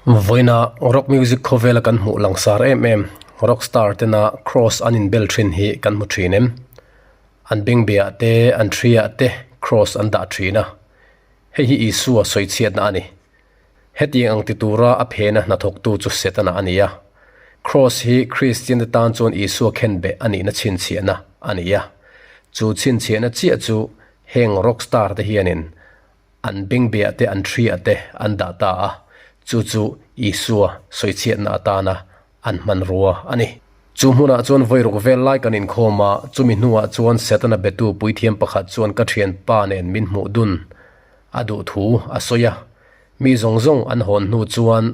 Vawiina rock music khawvela kan hmuh langsar em em rock star tena cross an inbel thin hi kan hmu thin em? An bengbeah te an thriah te cross an dah thin a, hei hi Isua sawichhiatna a ni. Hetiang ang ti tura a phena hnathawktu chu Setana a ni a. Cross hi Kristian te tan chuan Isua khenbeh a nihna chhinchhiahna a ni a. Chu chhinchhiahna chiah chu heng rock star te hianin An bengbeah te an thriah te an dah ta a, chu chu Isua sawichhiatna atana an hmanrua a ni. Chu hmunah chuan vawi ruk vel lai kan inkhawm a, chumi hnuah chuan Setana betu puithiam pakhat chuan ka thianpa nen min hmuh dun a duh thu a sawi a. Mi zawng zawng an hawn hnu chuan,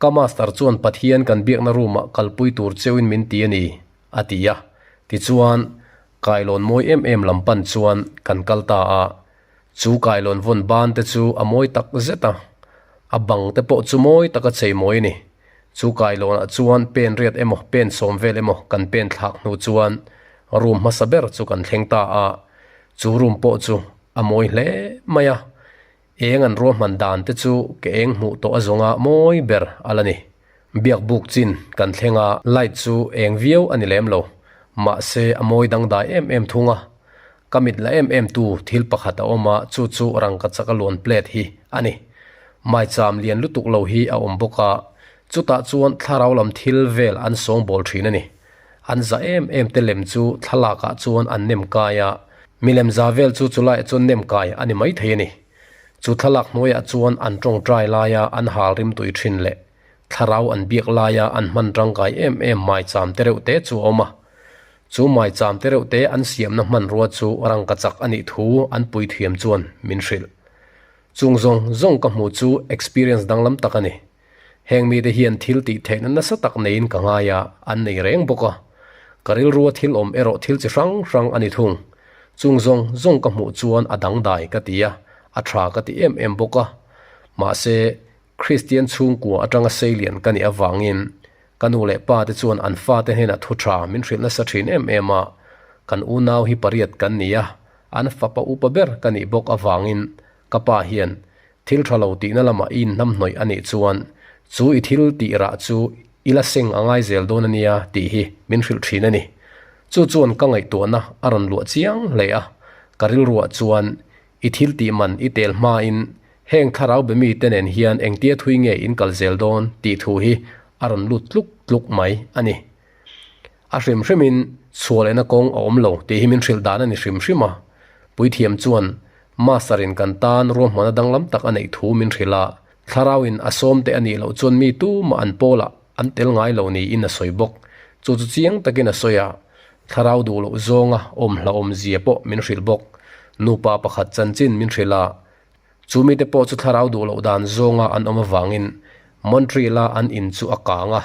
Ka master chuan Pathian kan biakna room-ah kalpui tur cheuhin min ti a ni, a ti a. Tichuan, kailawn mawi em em lam pan chuan kan kal ta a. Chu kailawn vawn ban te chu a mawi tak zet a, a bang te pawh chu mawi taka chei mawi a ni. Chu kailawnah chuan pen riat emaw pen sawm vel emaw kan pen thlak hnu chuan room hmasa ber chu kan thleng ta a, chu room pawh chu a mawi hle mai a, eng an ruahman dan te chu ke eng hmuh tawh a zawnga mawi ber a la ni. Biak buk chin kan thleng a, light chu eng viau a ni lem lo, mahse a mawi dangdai em em thung a, Ka mit la em em tu thil pakhat a awm a, chu chu rangkachak a luan plate hi a ni. Maicham lian lutuk lo hi a awm bawk a, chutah chuan thlarau lam thil vel an sawngbawl thin a ni. An za em em te lem chu thlalak ah chuan an nem kai a, milem za vel chu chulaiah chuan nem kai a ni maithei a ni. Chu thlalak hnuaiah chuan an tawngtai laia an hal rimtui thin leh thlarau an biak laia an hman tangkai em em maicham te reuh te chu a awm a. Chu maicham te reuh te an siamna hmanrua chu rangkachak a nih thu an puithiam chuan min hrilh. Chung zawng zawng ka hmuh chu experience danglam tak a ni. Heng mite hian thil tih theihna nasa tak neiin ka ngai a, an nei reng bawk a. Ka rilrua thil awm erawh thil chi hrang hrang a ni thung. Chung zawng zawng ka hmuh chuan a dangdai ka ti a, a tha ka ti em em bawk a. Mahse, Kristian chhungkua atanga seilian ka nih avangin ka nu leh pa te chuan an fate hnenah thu tha min hrilh nasa thin em em a, kan unau hi pariat kan ni a, an fapa upa ber ka nih bawk avangin ka pa hian thil tha lo tihna lamah i inhnamhnawih a nih chuan chu i thil tih rah chu i la seng a ngai zel dawn a nia tih hi min hrilh thin a ni. Chu chuan ka ngaihtuahna a rawn luah chiang hle a, ka rilruah chuan I thil tih man i tel hmain heng thlarau be mite nen hian engtia thui nge in kal zel dawn tih thu hi a rawn lut tluk tluk mai a ni. A hrim hrimin chhuah lehna kawng a awm lo tih hi min hrilh dan a ni hrim hrim a. Puithiam chuan Master in kan tan ruahmanna danglam tak a neih thu min hrilh a, thlarau in a sawm te a nih loh chuan mi tumah an pawlah an tel ngai lo niin a sawi bawk. Chu chu chiang takin a sawi a, Thlarau duh loh zawnga awm hlauhawm zia pawh min hrilh bawk. Nupa pakhat chanchin min hrilh a, chu mite pawh chu thlarau duh loh dan zawnga an awm avangin Montreal-a an in chu a kang a,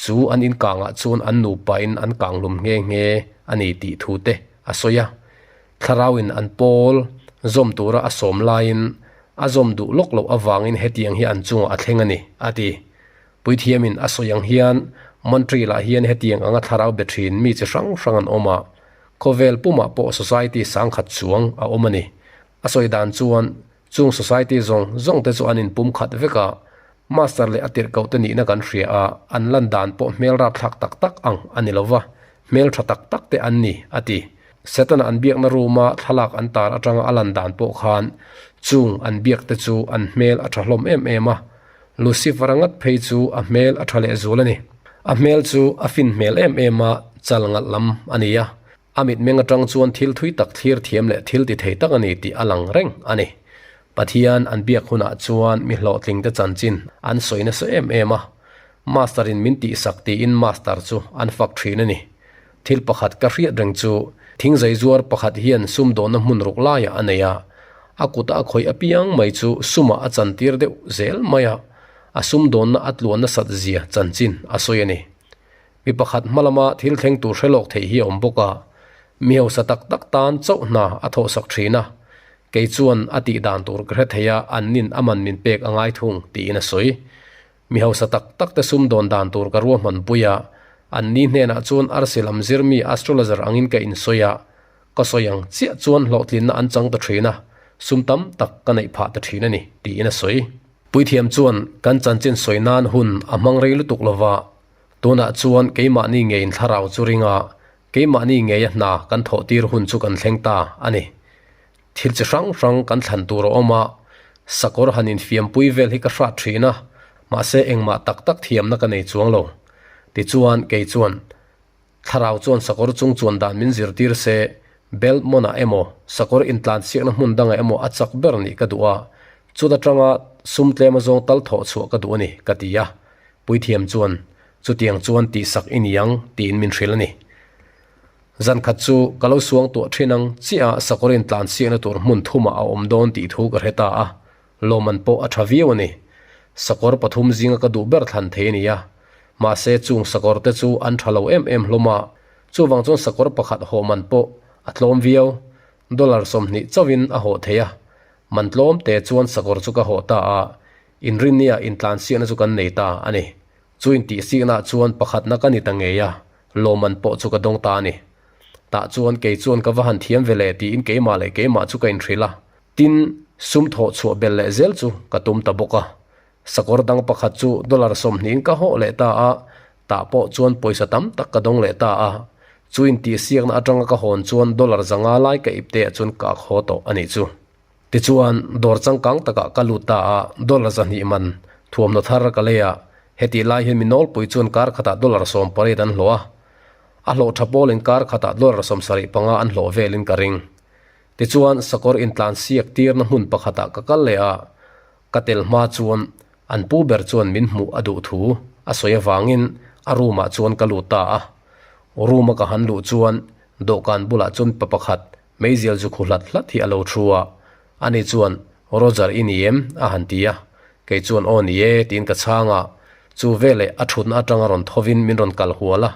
chu an in kangah chuan an nupain an kanghlum nghe nghe a ni tih thu te a sawi a. Thlarauin an pawl zawm tura a sawm laiin a zawm duh lawk loh avangin hetiang hi an chungah a thleng a ni, a ti. Puithiamin a sawi ang hian Montreal-ah hian hetiang anga thlarau be thin mi chi hrang hrang an awm a, khawvel pumah pawh society sangkhat chuang a awm a ni. A sawi dan chuan chung society zawng zawng te chu an inpum khat vek a, master leh a tirhkoh te nihna kan hria a, an lan dan pawh hmel rapthlak tak tak ang a ni lo va, hmel tha tak tak te an ni, a ti. Setana an biakna room-a thlalak an tar atanga a lan dan pawh khan chung an biak te chu an hmel a tha hlawm em em a, Lucifer-a ngat phei chu a hmel a tha lehzual a ni. A hmel chu a fin hmel em em a, chal ngalh lam a ni a. A mitmeng atang chuan thil thui tak thlir thiam leh thil ti thei tak a ni tih a lang reng a ni. Pathian an biak hunah chuan mi hlawhtlingte chanchin an sawi nasa em em a. Master-in min tihsak tiin Master chu an fak thin a ni. Thil pakhat ka hriat reng chu thingzai zuar pakhat hian sumdawnna hmun ruk laiah a nei a, a kuta a khawih apiang mai chu sumah a chantir deuh zel mai a, a sumdawnna a tluan nasat zia chanchin a sawi a ni. Mi pakhat hma lama thil thleng tur hre lawk theih hi a awm bawk a, mi hausa tak tak tan chauh hna a thawhsak thin a, kei chuan a tih dan tur ka hre thei a, an nin a man min pek a ngai thung tiin a sawi. Mi hausa tak tak te sumdawn dan tur ka ruahman pui a, an ni hnenah chuan arsi lam zirmi astrologer angin ka insawi a, ka sawi ang chiah chuan hlawhtlinna an chang ta thin a, sum tam tak ka neih phah ta thin a ni, tiin a sawi. Puithiam chuan kan chanchin sawi nan hun a hmang rei lutuk lova, tunah chuan keimahni ngeiin thlarau chu ring a, keimahni ngeia hna kan thawh tir hun chu kan thleng ta a ni. Thil chi hrang hrang kan thlan tur a awm a, sakawr han infiampui vel hi ka hrat thin a, mahse engmah tak tak thiamna ka nei chuang lo. Tichuan kei chuan Thlarau chuan sakawr chung chuan dan min zirtir se, Belmont-ah emaw, sakawr intlansiakna hmun dangah emaw a chak ber nih ka duh a, chut atanga sum tlem azawng tal thawh chhuah ka duh a ni, ka ti a. Puithiam chuan, Chutiang chuan tihsak i ni ang, tiin min hrilh a ni. Zan khat chu ka lo suang tuah thin ang chiah a sakawr intlansiakna tur hmun thumah a awm dawn tih thu ka hre ta a, Lawmman pawh a tha viau a ni. Sakawr pathum zinga ka duh ber thlan thei a ni a. Mahse chung sakawr te chu an tha lo em em hlawm a, chuvang chuan sakawr pakhat hawh man pawh a tlawm viau. Dollar 20 chauhin a hawh thei a. Man tlawm te chuan sakawr chu ka hawh ta a, inrinnia intlansiakna chu kan nei ta a ni. Chu intihsiknaah chuan pakhatna ka ni ta ngei a, lawmman pawh chu ka dawng ta a ni. Tah chuan kei chuan ka va han thiam ve le tiin keimah leh keimah chu ka inhrilh a. Tin, sum thawh chhuah belh leh zel chu ka tum ta bawk a. Sakawr dang pakhat chu dollar sawmhnihin ka hawh leh ta a, tah pawh chuan pawisa tam tak ka dawng leh ta a. Chu intihsiakna atanga ka hawn chuan dollar 500 lai ka ip teah chuan ka ak haw tawh a nih chu. Tichuan, dawr changkang takah ka lut ta a, dollar 200 man thuamhnaw thar ka lei a. Hetih lai hian mi nawlpui chuan kar khatah dollar 18 an hlawh a. A hlawh tha pawlin kar khatah dollar 75 an hlawh velin ka ring. Tichuan, sakawr intlansiak tirna hmun pakhatah ka kal leh a, ka tel hma chuan an pu ber chuan min hmuh a duh thu a sawi avangin a room ah chuan ka lut ta a. Room a ka han luh chuan dawhkan bulah chuan pa pakhat meizial zu khu hlat hlat hi a lo thu a, ani chuan Roger i ni em? a han ti a, kei chuan aw ni e tiin ka chhang a, chu veleh a thutna atanga rawn thovin min rawn kal hual a,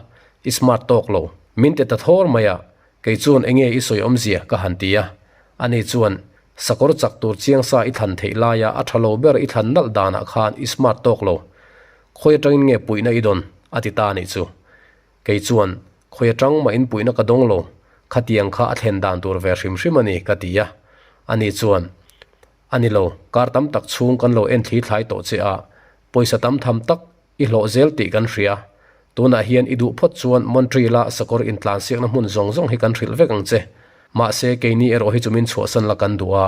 i smart tawk lo, min ti ta thawr mai a, Kei chuan enge i sawi awmzia ka han ti a, ani chuan sakawr chak tur chiang sa i thlan theih laia a tha lo ber i thlan nalh danah khan i smart tawk lo. Khawi atangin nge puihna i dawn? a ti ta anih chu. Kei chuan khawi atang mah in puihna ka dawng lo, khatiang kha a thlen dan tur ve hrim hrim a ni ka ti a. Ani chuan A ni lo, kar tam tak chhung kan lo en thli thlai tawh che a, pawisa tam tham tak I hlawh zel tih kan hria. Tunah hian i duh phawt chuan Montreal-a sakawr intlansiakna hmun zawng zawng hi kan hrilh vek ang che. Mahse, keini erawh hi chu min chhuahsan la kan duh a,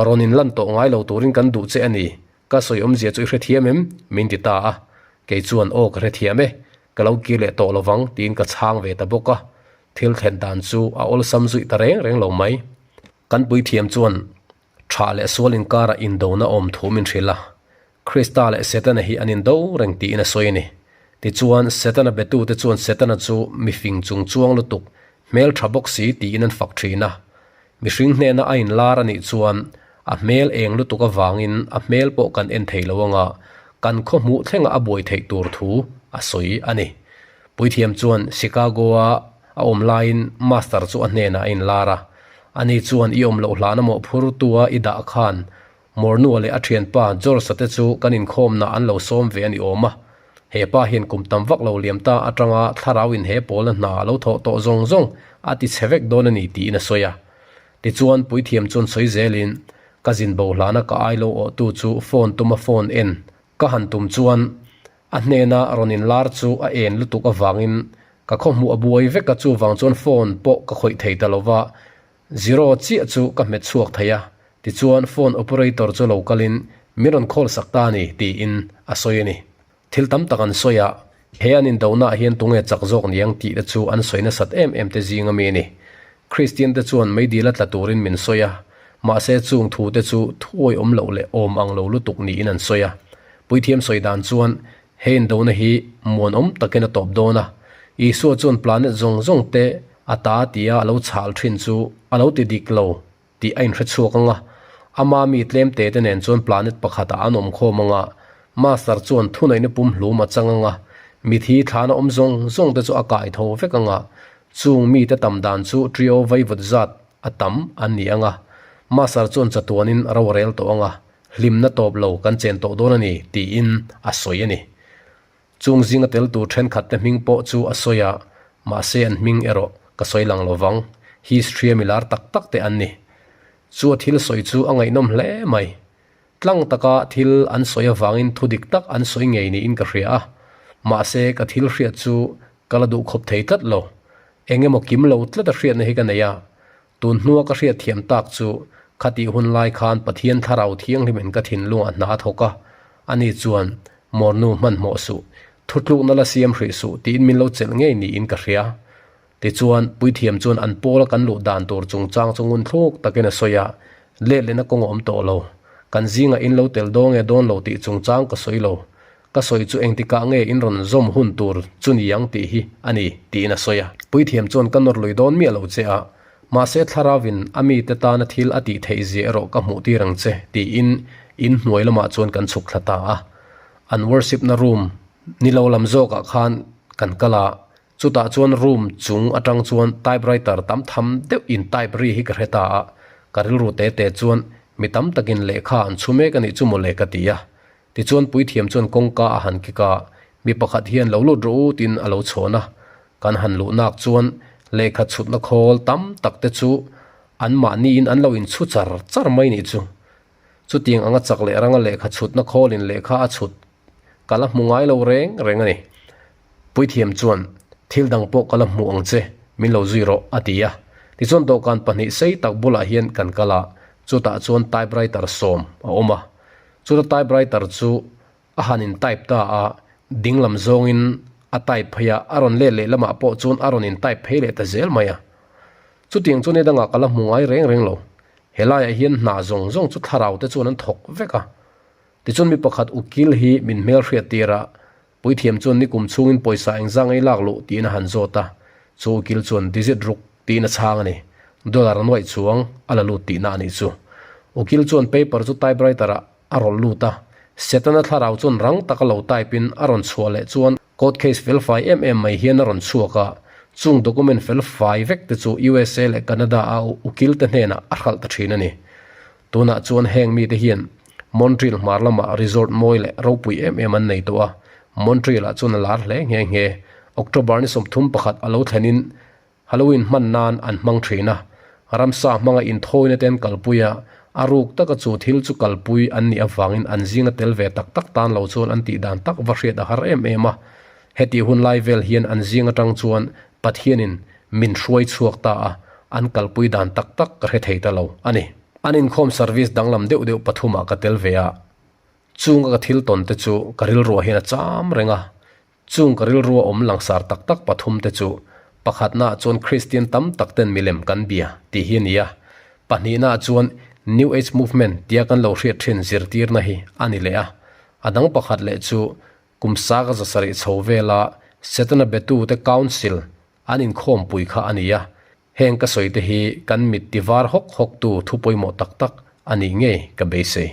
rawn inlan tawh ngai lo turin kan duh che a ni. Ka sawi awmzia chu i hrethiam em? Min ti ta a. Kei chuan, Aw, ka hrethiam e. Ka lo kir leh tawh lovang, tiin ka chhang ve ta bawk a. Thil thlen dan chu a awlsam zuih ta reng reng lo mai. Kan puithiam chuan Tha leh sual inkarah indona awm thu min hrilh a, Krista leh Setana hi an indo reng tiin a sawi a ni. Tichuan, Setana betute chuan Setana chu mi fing chung chuang lutuk, hmel tha bawk si tiin an fak thin a. Mihring hnena a inlar a nih chuan a hmel eng lutuk avangin a hmel pawh kan en thei lo anga kan khaw hmuh thlenga a buai theih tur thu a sawi a ni. Puithiam chuan Chicago-a a awm laiin Master chu a hnenah a inlar a. Ani chuan i awm loh hlana mawhphurtua i dah khan Mornua leh a thianpa George-a te chu kan inkhawmna an lo sawm ve a ni awm a. He pa hian kum tam vak lo liam ta atanga thlarau in he pawlna hna a lo thawh tawh zawng zawng a ti chhe vek dawn a ni tiin a sawi a. Tichuan puithiam chuan sawi zelin ka zin bo hlana ka ai lo awhtu chu phone tuma phone en ka han tum chuan A hnena rawn inlar chu a en lutuk avangin ka khaw hmuh a buai vek a, chuvang chuan phone pawh ka khawih thei ta lova, zero chiah chu ka hmet chhuak thei a, tichuan phone operator chu lo kalin min rawn call sak ta a ni tiin a sawi a ni. Thil tam tak an sawi a, he an indonaah hian tunge chak zawk niang tih te chu an sawi nasat em em te zing ami a ni. Kristian te chuan meidil a tla turin min sawi a, mahse chung thu te chu thuawi awm loh leh awm ang lo lutuk niin an sawi a. Puithiam sawi dan chuan he indona hi muanawm takin a tawp dawn a, Isua chuan planet zawng zawng te a ta tia a lo chhal thin chu a lo ti dik lo tih a inhre chhuak ang a, ama mi tlem te te nen chuan planet pakhatah an awm khawm ang a, Master chuan thuneihna pumhlum a chang ang a, mithi thlana awm zawng zawng te chu a kai tho vek ang a, chung mite tam dan chu trio vaivut zat a tam an ni ang a, Master chuan chatuanin ro a rel tawh ang a, hlimna tawp lo kan chen tawh dawn a ni tiin a sawi a ni. Chung zinga tel tur thenkhat te hming pawh chu a sawi a, mahse an hming erawh ka sawi lang lo vang, history a milar tak tak te an ni. Chu a thil sawi chu a ngaihnawm hle mai. Tlang taka thil an sawi avangin thu dik tak an sawi ngei niin ka hria a, mahse ka thil hriat chu ka la duh khawp thei tlat lo. Eng emaw kim lo tlat a hriatna hi ka nei a, tun hnua ka hriat thiam tak chu khatih hun lai khan Pathian Thlarau Thianghlimin ka thinlungah hna a thawk a, ani chuan Mornu hmanhmawh suh, thutlukna la siam hrih suh tiin min lo chelh ngei niin ka hria. Tichuan, puithiam chuan an pawla kan luh dan tur chungchang chu ngun thluk takin a sawi a, let lehna kawng a awm tawh lo. Kan zingah in lo tel dawn nge dawn lo tih chungchang ka sawi lo. Ka sawi chu engtikah nge in rawn zawm hun tur chu ni ang tih hi a ni, tiin a sawi a. Puithiam chuan ka nawr lui dawn miah lo che a, mahse thlaravin a mite tana thil a tih theih zia erawh ka hmuh tir ang che, tiin in hnuai lamah chuan kan chhuk thla ta a. An worship-na room ni lo lam zawkah khan kan kal a, Chutah chuan room chung atang chuan typewriter tam tham deuh in type ri hi ka hre ta a, ka rilru te te chuan mi tam takin lehkha an chhu mek a nih chu mawle ka ti a. Tichuan puithiam chuan kawngka a han kik a, mi pakhat hian lo lut rawh u tiin a lo chhawn a. Kan han luh nak chuan lehkha chhutna khawl tam tak te chu an mahniin an lo inchhu char char mai nih chu. Chutiang anga chak leh ranga lehkha chhutna khawlin lehkha a chhut ka la hmu ngai lo reng reng a ni. Puithiam chuan, Thil dang pawh ka la hmu ang che, min lo zui rawh, a ti a. Tichuan dawhkan pahnih sei tak bulah hian kan kal a, chutah chuan typewriter sawm a awm a. Chuta typewriter chu a han in type ta a, ding lam zawngin a type phei a, a rawn let leh lamah pawh chuan a rawn in type phei leh ta zel mai a. Chutiang chu ni dangah ka la hmu ngai reng reng lo. Helaiah hian hna zawng zawng chu thlarau te chuan an thawk vek a. Tichuan mi pakhat ukil hi min hmelhriat tir a, Puithiam chuan nikum chhungin pawisa engzah ngei lak luh tiin a han zawt a, chu ukil chuan digit ruk tiin a chhang a ni. Dollar nuaih chuang a la lut tihna a nih chu. Ukil chuan paper chu typewriter ah a rawlh lut a, Setana thlarau chuan rang taka lo type in a rawn chhuah leh chuan court case felfai em em mai hian a rawn chhuak a, chung document felfai vek te chu USA leh Canada a ukil te hnenah a hralh ta thin a ni. Tunah chuan heng mite hian Montreal hmar lamah resort mawi leh ropui em em an nei tawh a, Montreal ah chuan a lar hle nghe nghe. October ni 31 a lo thlenin Halloween hman nan an hmang thin a, ramsa hmanga inthawina te an kalpui a, a ruk taka chu thil chu kalpui an nih avangin an zinga tel ve tak tak tan lo chuan an tih dan tak va hriat a har em em a. Hetih hun lai vel hian an zing atang chuan Pathianin min hruai chhuak ta a, an kalpui dan tak tak ka hre thei ta lo a ni. An inkhawm service danglam deuh deuh pathumah ka tel ve a, chunga ka thil tawn te chu ka rilruah hian a cham reng a, chung ka rilrua awm langsar tak tak pathum te chu pakhatnaah chuan Kristian tam tak ten milem kan bia tih hi a ni a, pahnihnaah chuan New Age Movement tia kan lo hriat thin zirtirna hi a ni leh a, a dang pakhat leh chu Kum saka zasarih chho vela Setana betute Council an inkhawmpui kha a ni a, heng ka sawi te hi kan mit ti var hawk hawktu thu pawimawh tak tak a nih ngei ka beisei.